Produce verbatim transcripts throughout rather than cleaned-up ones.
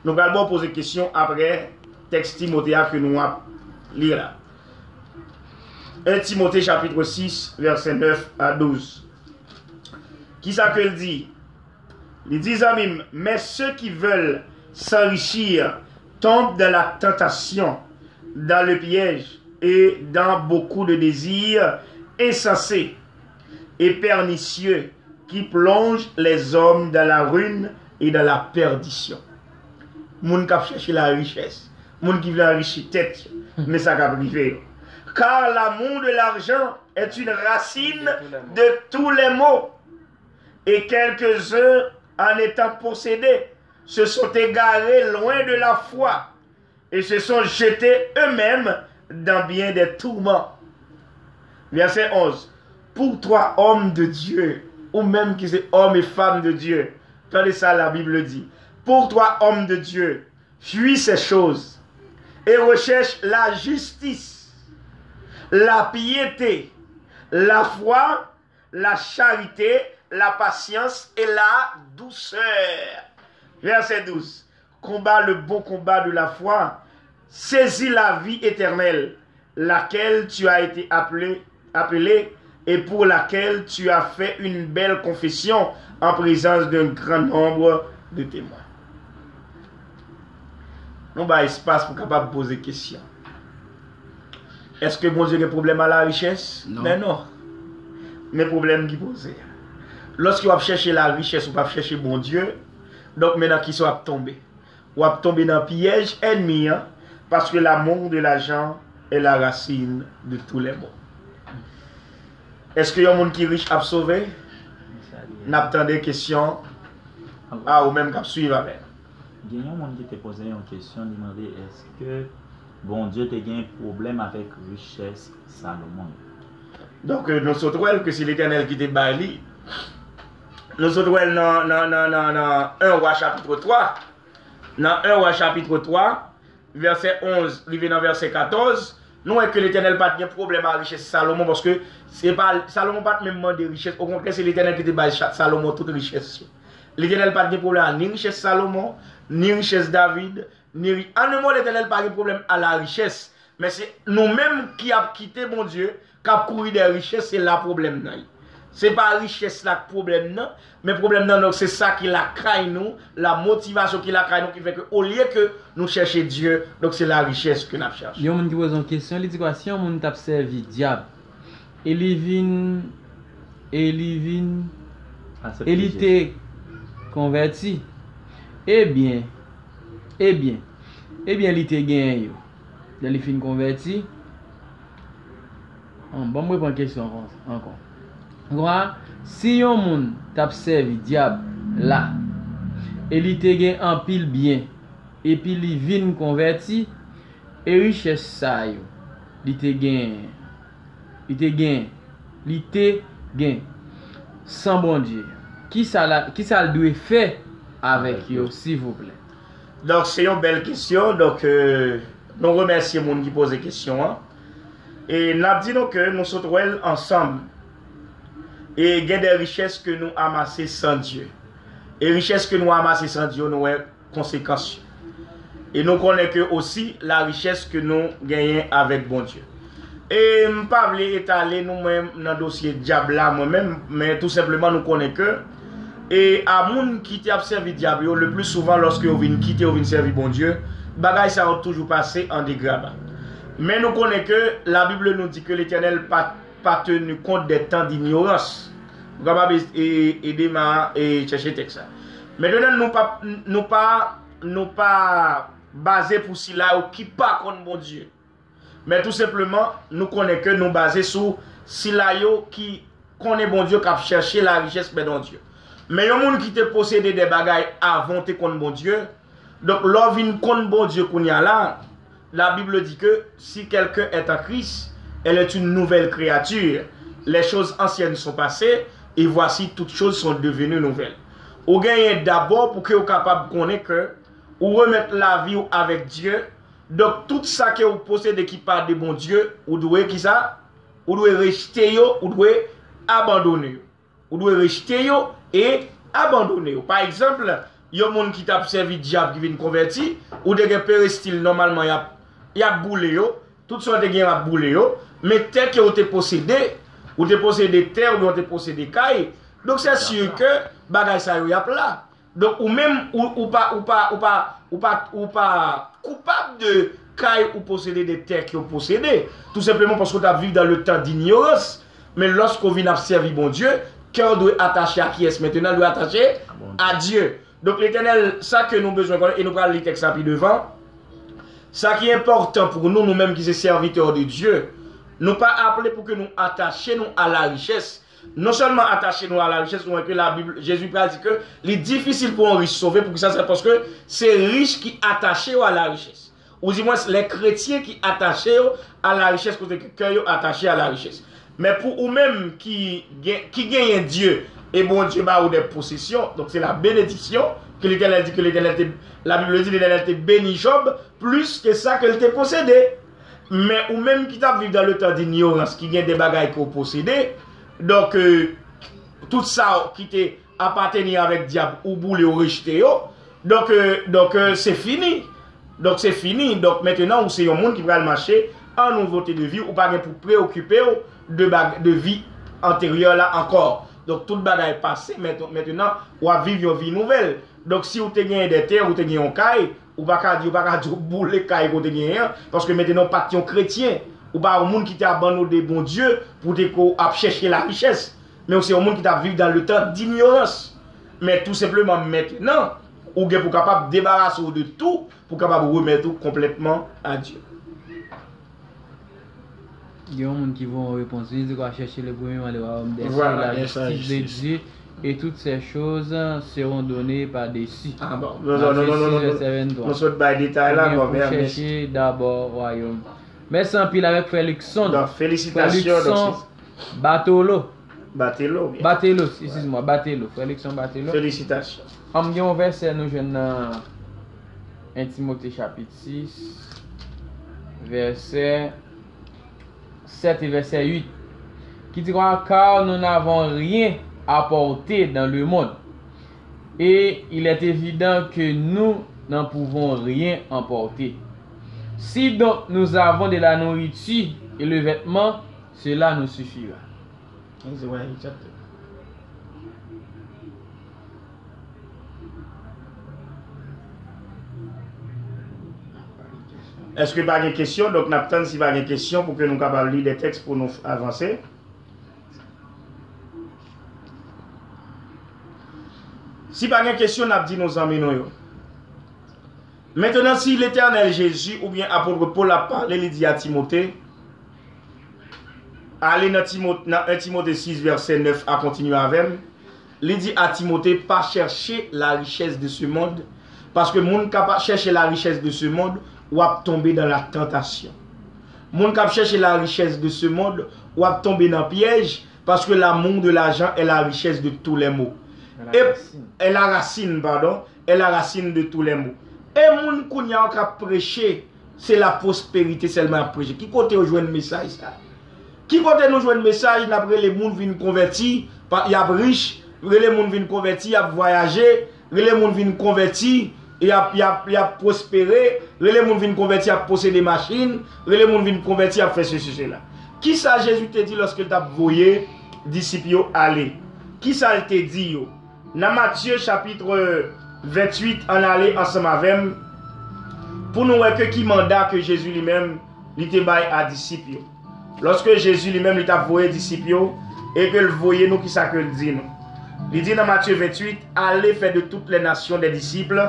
Nou pral ba w poze kesyon apre tèks Timote a ke nou ap li la. En Timote chapit sis, vèsè nèf a douz. Kisa ke l di? Li di, zanmi m, mais ceux qui veulent s'enrichir tombent dans la tentation, dans le piège et dans beaucoup de désirs insensés et pernicieux qui plongent les hommes dans la ruine et dans la perdition. Moun k ap chèche larichès, moun ki vle anrichi tèt yo, men sa k ap rive yo. Car l'amour de l'argent est une racine de tous les maux. Et quelques-uns, en étant possédés, se sont égarés loin de la foi et se sont jetés eux-mêmes dans bien des tourments. Verset onze. Pour toi, homme de Dieu, ou menm ki se homme et femme de Dieu, tande sa la Bible dit. Pour toi, homme de Dieu, fuis ces choses et recherche la justice, la piété, la foi, la charité, la patience et la douceur. Verset douze. Combat le bon combat de la foi, saisis la vie éternelle, laquelle tu as été appelé, appelé et pour laquelle tu as fait une belle confession en présence d'un grand nombre de témoins. Nou bay espas pou kapab poze kesyon. Èske Bondye gen pwoblèm a larichès? Non. Men non. Men pwoblèm ki poze. Lòske w ap chèche larichès, ou p ap chèche Bondye, donk men nan kisa w ap tonbe. W ap tonbe nan pyèj ènmi an, parce que l'amour de l'argent est la racine de tous les maux. Èske yon moun ki rich ap sove? N ap tande kesyon a ou menm k ap swiv avè n. Gen yon moun ki te poze yon kesyon, li mande èske Bondye te gen pwoblèm avèk richès Salomon yo. Donk, euh, nou sot wè l ke se Letènèl ki te bay li. Nou sot wè l nan, nan, nan, nan, nan en Wa chapit twa. Nan en Wa chapit twa, vèsè onz rive nan vèsè katòz, nou wè ke Letènèl pa t gen pwoblèm a richès Salomon, paske se pa, Salomon pa t menm mande richès. Okontrè, se Letènèl ki te bay Cha-, Salomon tout richès yo. Letènèl pa t gen pwoblèm a ni richès Salomon, ni richès David, ni ri-, an de mo, Letènèl pa gen pwoblèm a larichès. Men se nou menm ki ap kite Bondye, k ap kouri dèyè richès, se la pwoblèm nan ye. Se pa richès la k pwoblèm nan, men pwoblèm nan, donk, se sa ki lakay nou, la motivasyon ki lakay nou, ki fè ke olye ke nou chèche Dye, donk, se larichès ke n ap chèche. Yon moun ki poze yon kesyon, li di kwa, si yon moun t ap sèvi dyab, e li vin, e li vin, e li te konvèti, ebyen, ebyen, ebyen, li te genyen yo. Lè li fin konvèti, An, ban m reprann kesyon ankò. Ankò. Ankò a, si yon moun t ap sèvi dyab la, e li te gen anpil byen, epi li vin konvèti, e richès sa yo, li te gen, li te gen, li te gen, san Bondye, kisa la, kisa l dwe fè avèk yo, silvouplè? Donk, se yon bèl kesyon. Donk, euh, nou remèsye moun ki poze kesyon an. E n ap di nou ke nou sot wè l ansanm. E gen de richès ke nou amase san Dye. E richès ke nou amase san Dye, nou wè konsekans yo. E nou konnen ke osi, larichès ke nou genyen avèk Bondye. E m pa vle etale nou menm nan dosye dyab la, mwen menm, men tou senpleman nou konnen ke, e a moun ki te ap sèvi dyab yo, le pli souvan, lòske yo vin kite, yo vin sèvi Bondye, bagay sa yo toujou pase an degraba. Men nou konnen ke Labib nou di ke Letènèl pa, pa tenu compte des temps d'ignorance. Ou kapab e, e, ede m a, e, chèche tèks la. Mentnan, nou pa, nou pa, nou pa baze pou sila yo ki pa konn Bondye. Men tou senpleman, nou konnen ke nou baze sou sila yo ki konnen Bondye, k ap chèche larichès pèdan Dye. Men yon moun ki te posede de bagay avan w te konn Bondye, donk, lè w vin konn Bondye kounye a la, Labib di ke si quelqu'un est en Christ, elle est une nouvelle créature. Les choses anciennes sont passées, et voici toutes choses sont devenues nouvelles. Ou genyen dabò pou ke w kapab konnen ke ou remèt lavi w avèk Dye, donk, tout sa ke ou posede ki pa de Bondye, ou dwe kisa? Ou dwe rejte yo, ou dwe abandone yo. Ou dwe rejte yo e abandone yo. Pa egzanp, yon moun ki t ap sèvi dyab ki vin konvèti, ou te gen perestil, nòmalman, y ap, y ap boule yo. Tout sa w te gen, y ap boule yo. Men tè ke ou te posede, ou te posede tè oubyen ou te posede kay. Donk, se si ke bagay sa yo, y ap la. Donk, ou menm, ou, ou pa, ou pa, ou pa, ou pa, ou pa koupab de kay ou posede, de tè ke w posede. Tou senpleman paske w t ap viv dans le temps d'ignorance. Men lòske w vin ap sèvi Bondye, kè w dwe atache a kiyès mentenan? L dwe atache a Dye. Donk, Letènèl, sa ke nou bezwen konnen, e nou pral li tèks la pi devan, sa ki enpòtan pou nou, nou menm ki se sèvitè de Dye, nou pa aple pou ke nou atache nou a larichès. Non sèlman atache nou a larichès, nou wè ke Labib, Jezi pral di ke li difisil pou yon rich sove. Poukisa? Se paske se rich ki atache yo a larichès. Ou di mwens, lè kretyen ki atache yo a larichès, kote ke kè yo atache a larichès. Men pou ou menm ki gen, ki genyen Dye, e Bondye ba ou de posesyon, donk se la benediksyon, ke Letènèl di ke Letènèl te, Labib di Letènèl te beni Jòb plis ke sa ke l te posede. Men ou menm ki t ap viv dans le temps d'ignorance, ki gen de bagay ke w posede, donk, euh, tout sa ki te apateni avèk dyab, ou boule, ou rejte yo. Donk, euh, donk, euh, se fini. Donk, se fini. Donk, mentenan, ou se yon moun ki pral mache an nouvote de vi. Ou pa gen pou preokipe w de, bag- de vi anteryè la ankò. Donk, tout bagay pase. Mentenan, w ap viv yon vi nouvèl. Donk, si w te genyen de tè, ou te gen yon kay, ou pa ka di, ou pa ka di w boule kay ke w te genyen an, paske mentenan, w pa t yon kretyen. Ou pa yon moun ki te abandone Bondye pou te ko ap chèche larichès. Men w se yon moun ki t ap viv dans le temps d'ignorance. Men tou senpleman, mentenan, ou gen pou kapab debarase w de tou, pou kapab remèt ou konplètman a Dye. Gen yon moun ki voye yon repons, wi, li di, kwa chèche le premye man le wayòm de sye, la jistis de Dye, e tout se choz seront done pa desi. Ah bon. Non, non, non, non, non, non. Vèsè venntwa. Nou sot bay detay la, men pou chèche dabò wayòm. Mèsi anpil avèk frè Luckson. Donk, felisitasyon, donk, Luckson Batolo. Batelo, byen. Batelo, eskiz mwa, Batelo. Frè Luckson Batelo. Felisitasyon. Ann gen yon vèsè nou jwenn nan en Timote chapit sis, vèsè sèt e vèsè uit, ki di konsa, car nous n'avons rien à porter dans le monde, et il est évident que nous n'en pouvons rien emporter. Si donc nous avons de la nourriture et le vêtement, cela nous suffira. Èske pa gen kesyon? Donk, n ap tann si pa gen kesyon pou ke nou kapab li de tèks pou nou avanse. Si pa gen kesyon, n ap di nou zanmi nou yo. Mentenan, si Letènèl Jezi oubyen apot Pòl ap pale, li di a Timote, ale nan Timote, nan en Timote sis, vèsè nèf a, kontinye avè m. Li di a Timote, pa chèche la richesse de ce monde, paske moun k ap chèche la richesse de ce monde, w ap tonbe dans la tentation. Moun k ap chèche la richesse de ce monde, w ap tonbe nan pyèj, paske l'amour de l'argent est la richesse de tous les maux. E, est la racine, pardon, est la racine de tous les maux. E moun kounye a k ap preche, se la pwosperite sèlman y ap preche. Ki kote yo jwenn mesaj sa? Ki kote nou jwenn mesaj, n ap rele moun vin konvèti, pa, y ap rich, rele moun vin konvèti, y ap vwayaje, rele moun vin konvèti, y ap, y ap, y ap pwospere, rele moun vin konvèti, y ap posede machin, rele moun vin konvèti, y ap fè sesi, sela. Kisa Jezi te di lòske l t ap voye disip yo ale? Kisa l te di yo? Nan Matye chapit venntuit, ann ale ansanm avè m pou nou wè ke ki manda ke Jezi li menm li te bay a disip yo. Lòske Jezi li menm li t ap voye disip yo e ke l voye nou, kisa ke l di nou? Li di nan Matye venntuit, allez faire de toutes les nations des disciples,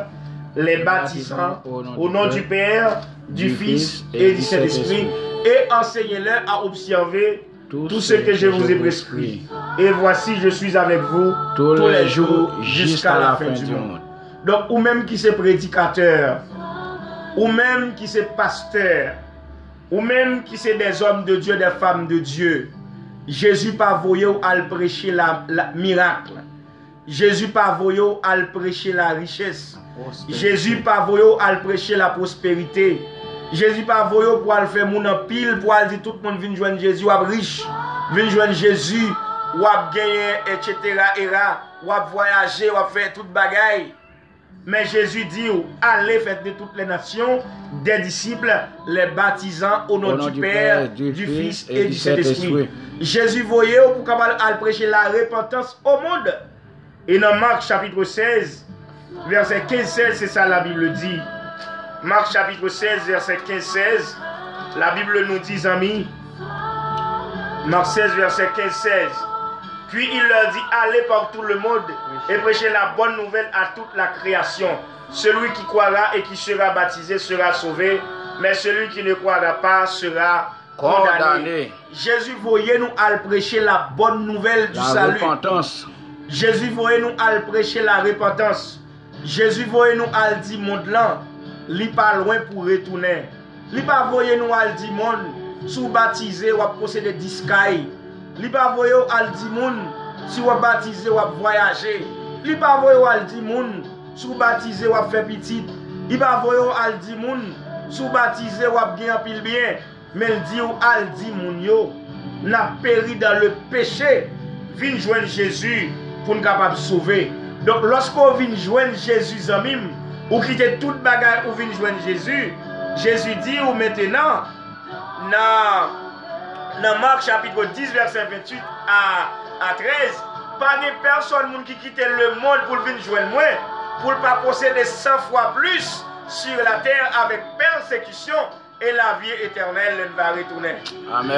les baptisant au nom du Père, du Fils et du Saint-Esprit, et enseignez-leur à observer tout ce que je vous ai prescrit. Et voici, je suis avec vous tous les jours jusqu'à la fin du monde. Donk, ou menm ki se predikatè, ou menm ki se pastè, ou menm ki se des hommes de Dieu, des femmes de Dieu, Jezi pa voye w al preche la, la, mirak. Jezi pa voye w al preche larichès. Jezi pa voye w al preche lapwosperite. Jezi pa voye w pou al fè moun anpil, pou al di tout moun vin jwenn Jezi, w ap rich. Vin jwenn Jezi, w ap genyen, etsetera, era. W ap vwayaje, w ap fè tout bagay. Men Jezi di w, allez, faites de toutes les nations des disciples, les baptisant au nom du Père, du Fils et du Saint-Esprit. Jezi voye w pou w kapab al preche larepantans au monde. E nan Mak chapit sèz, vèsè kenz sèz, se sa Labib di. Mak chapit sèz, vèsè kenz sèz, Labib nou di, zanmi, Mak sèz, vèsè kenz sèz. Puis il leur dit, allez par tout le monde et prêchez la bonne nouvelle à toute la création. Celui qui croira et qui sera baptisé sera sauvé, mais celui qui ne croira pas sera condamné. Jezi voye nou al preche la bonne nouvelle du salut. Jezi voye nou al preche larepantans. Jezi voye nou al di mond lan, li pa lwen pou retounen. Li pa voye nou al di moun, si w batize, w ap posede dis kay. Li pa voye w al di moun, si w ap batize, w ap vwayaje. Li pa voye w al di moun, si w batize, w ap fè pitit. Li pa voye w al di moun, si w batize, w ap gen anpil byen. Men l di w al di moun yo, n ap périr dans le péché, vin jwenn Jezi pou n kapab sove. Donk, lòske w vin jwenn Jezi, zanmi m, ou kite tout bagay, ou vin jwenn Jezi. Jezi di w mentenan, nan, nan Mak chapit dis, vèsè venntuit a, a trèz, pa gen pèsonn moun ki kite lemonn pou l vin jwenn mwen, pou l pa posede san fwa plis sur la terre avec persécution et la vie éternelle, lè n va retounen.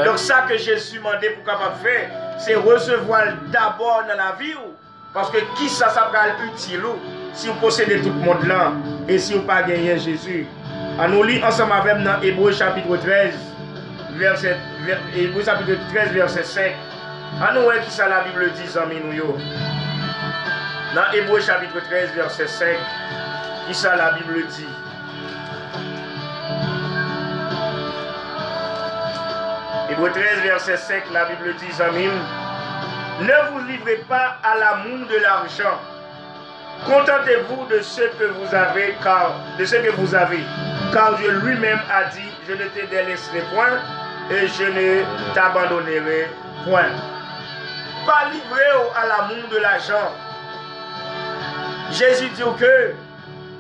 Donk, sa ke Jezi mande pou kapab fè, se resevwa l dabò nan lavi w. Paske kisa sa pral itil ou si w posede tout mond lan e si w pa genyen Jezi? An nou li ansanm avè m nan Ebre chapit trèz, vèsè, vè-, Ebre chapit trèz, vèsè senk. An nou wè kisa Labib di, zanmi nou yo. Nan Ebre chapit trèz, vèsè senk, kisa Labib di? Ebre trèz, vèsè senk, Labib di, zanmi m, ne vous livrez pas à l'amour de l'argent. Contentez-vous de ce que vous avez, car, de ce que vous avez, car Dieu lui-même a dit, je ne te délaisserai point et je ne t'abandonnerai point. Pa livre w a lamour de lajan. Jezi di w ke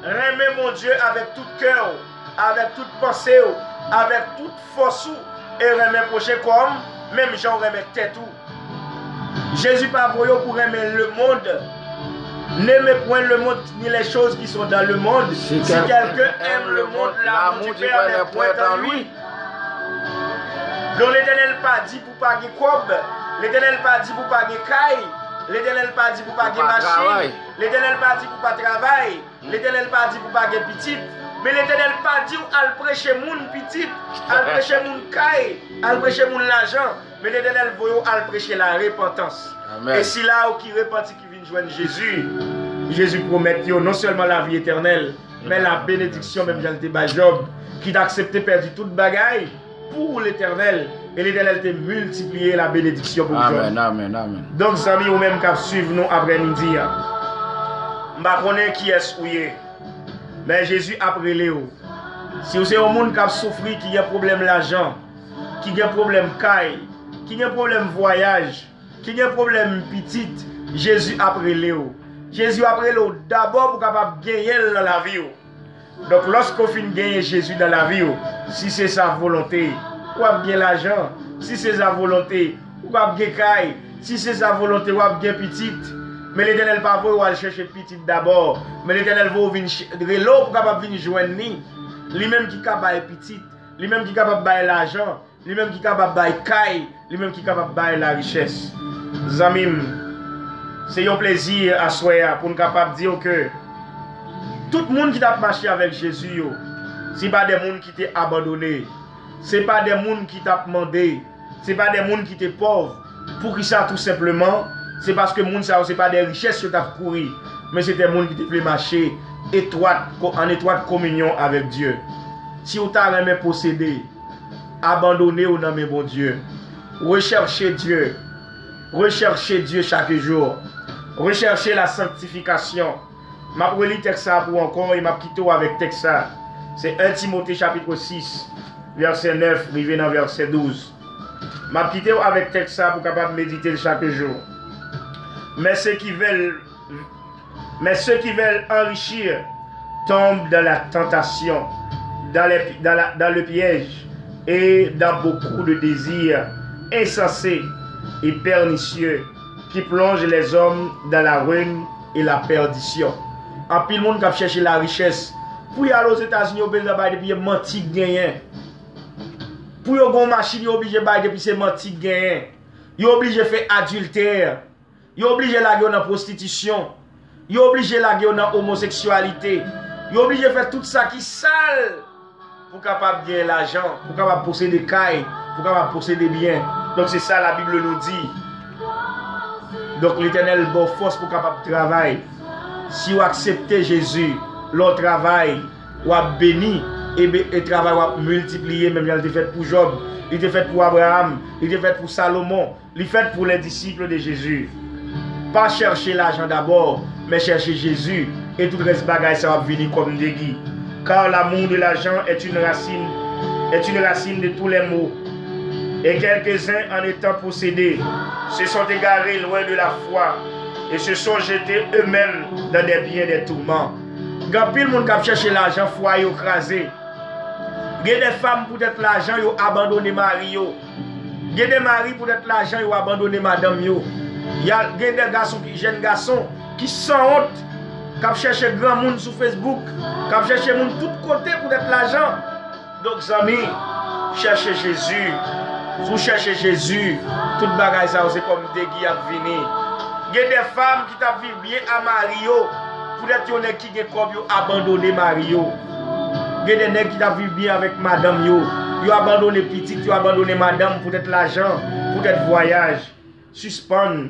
renmen Bondye avèk tout kè w, avèk tout panse w, avèk tout fòs ou, e renmen pwochen kòm, menm jan w renmen tèt ou. Jezi pa voye w pou renmen lemonn. N'aimez point le monde ni les choses qui sont dans le monde. Si quelqu'un aime le monde, l'amour du Père n'est point en lui. Donk, Letènèl pa di pou pa gen kòb. Letènèl pa di pou pa gen kay. Letènèl pa di pou pa gen machin. Letènèl pa di pou pa travay. Letènèl pa di pou pa gen pitit. Men Letènèl pa di w al preche moun pitit, al preche moun kay, al preche moun lajan. Men Letènèl voye w al preche larepantans. E sila yo ki repanti, ki vin jwenn Jezi, Jezi pwomèt yo non sèlman lavi etènèl, men la benediksyon, menm jan l te bay Jòb, ki t aksepte pèdi tout bagay pou Letènèl, e Letènèl te miltipliye la benediksyon pou Jòb. Donk, zanmi, ou menm k ap swiv nou aprè midi a, m pa konnen kiyès ou ye, men Jezi ap rele w. Si w se yon moun k ap soufri, ki gen pwoblèm lajan, ki gen pwoblèm kay, ki gen pwoblèm vwayaj, ki gen pwoblèm pitit, Jezi ap rele w. Jezi ap rele w dabò pou kapab genyen l nan lavi w. Donk, lòske w fin genyen Jezi nan lavi w, si se sa volonte, w ap gen lajan. Si se sa volonte, w ap gen kay. Si se sa volonte, w ap gen pitit. Men Letènèl pa voye w al chèche pitit dabò. Men Letènèl voye w vin ch-, rele w pou kapab vin jwenn li. Li menm ki ka bay pitit. Li menm ki kapab bay lajan. Li menm ki kapab bay kay, li menm ki kapab bay larichès. Zanmi m, se yon plezi aswè a pou n kapab di w ke tout moun ki t ap mache avèk Jezi yo, se pa de moun ki te abandone, se pa de moun ki t ap mande, se pa de moun ki te pòv. Poukisa? Tou senpleman, se paske moun sa yo se pa de richès yo t ap kouri, men se te moun ki te vle mache etwat, ko-, an etwat kominyon avèk Dye. Si w ta renmen posede, abandone w nan men Bondye. Recherchez Dieu. Recherchez Dieu chaque jour. Recherchez la sanctification. M ap reli tèks sa a pou w ankò e m ap kite w avèk tèks sa a. Se en Timote chapit sis, vèsè nèf rive nan vèsè douz. M ap kite w avèk tèks sa a pou w kapab medite l chak jou. Mais ceux qui veulent Mais ceux qui veulent enrichir tombent dans la tentation, dans les- dans la- dans le piège et dans beaucoup de désirs insensés et pernicieux qui plongent les hommes dans la ruine et la perdition. Anpil moun k ap chèche larichès, pou y al Ozetazini, yo bezwen bay depi se manti k genyen. Pou yo gen yon machin, yo oblije bay depi se manti k genyen. Yo oblije fè adiltè. Yo oblije lage yo nan pwostitisyon. Yo oblije lage yo nan omoseksyalite. Yo oblije fè tout sa ki sal pou kapab gen lajan, pou kapab posede kay, pou kapab posede byen. Donk, se sa Labib nou di. Donk, Letènèl ba w fòs pou kapab travay. Si w aksepte Jezi, lè w travay, w ap beni, e, be- e travay w ap miltipliye, menm jan li te fèt pou Jòb, li te fèt pou Abraram, li te fèt pou Salomon, li fèt pou les disciples de Jésus. Pas chercher l'argent d'abord, mais chercher Jésus, et tout reste bagay sa ap vini kòm degi. Car l'amour de l'argent est une racine, est une racine de tous les maux. Et quelques-uns, en étant possédés, se sont égarés loin de la foi et se sont jetés eux-mêmes dans des biens des tourments. Gen anpil moun k ap chèche lajan, fwa yo kraze. Gen de fanm poutèt lajan yo abandone mari yo. Gen de mari poutèt lajan yo abandone madanm yo. Y a gen de gason ki, jèn gason ki sanwont, k ap chèche granmoun sou Facebook, k ap chèche moun tout kote poutèt lajan. Donk, zanmi, chèche Jezi. Si w chèche Jezi, tout bagay sa yo se kòm degi y ap vini. Gen de fanm ki t ap viv byen a mari yo, poutèt yon nèg ki gen kòb, yo abandone mari yo. Gen de nèg ki t ap viv byen avèk madanm yo, yo abandone pitit, yo abandone madanm poutèt lajan, poutèt vwayaj. Sispann.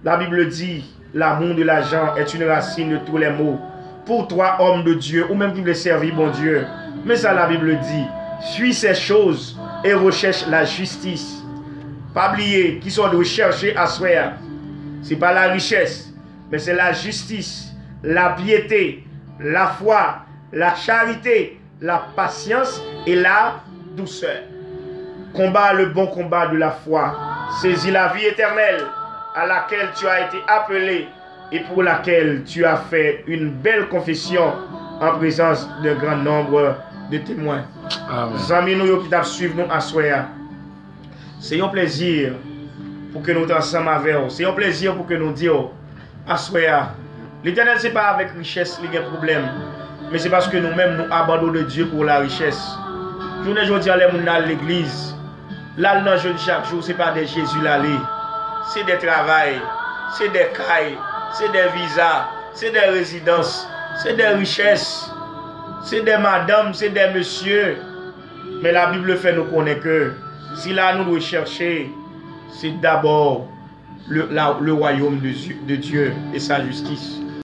La Bible dit, l'amour de l'argent est une racine de tous les maux. Pour toi, homme de Dieu, ou menm ki vle sèvi Bondye, men sa Labib di, fuis ces choses et recherche la justice. Pa bliye ki sa w dwe chèche aswè a. Se pa larichès, men se lajistis, lapyete, lafwa, lacharite, la patience et la douceur. Combat le bon combat de la foi. Saisis la vie éternelle à laquelle tu as été appelé et pour laquelle tu as fait une belle confession en présence d'un grand nombre de témoins. Amen. Zanmi nou yo ki t ap swiv nou aswè a, se yon plezi pou ke nou t ansanm avè w. Se yon plezi pou ke nou di w, aswè a, Letènèl, se pa avèk richès li gen pwoblèm, men se paske nou menm nou abandone Dye pou larichès. Jounen jodi a, lè moun nan al legliz, l al nan jèn chak jou, se pa dèyè Jezi l ale. Se dèyè travay, se dèyè kay, se dèyè viza, se dèyè rezidans, se dèyè richès, se dèyè madanm, se dèyè mesye. Men Labib fè nou konnen ke sila nou dwe chèche, se dabò le, la, le royaume de Dieu, de Dieu et sa justice.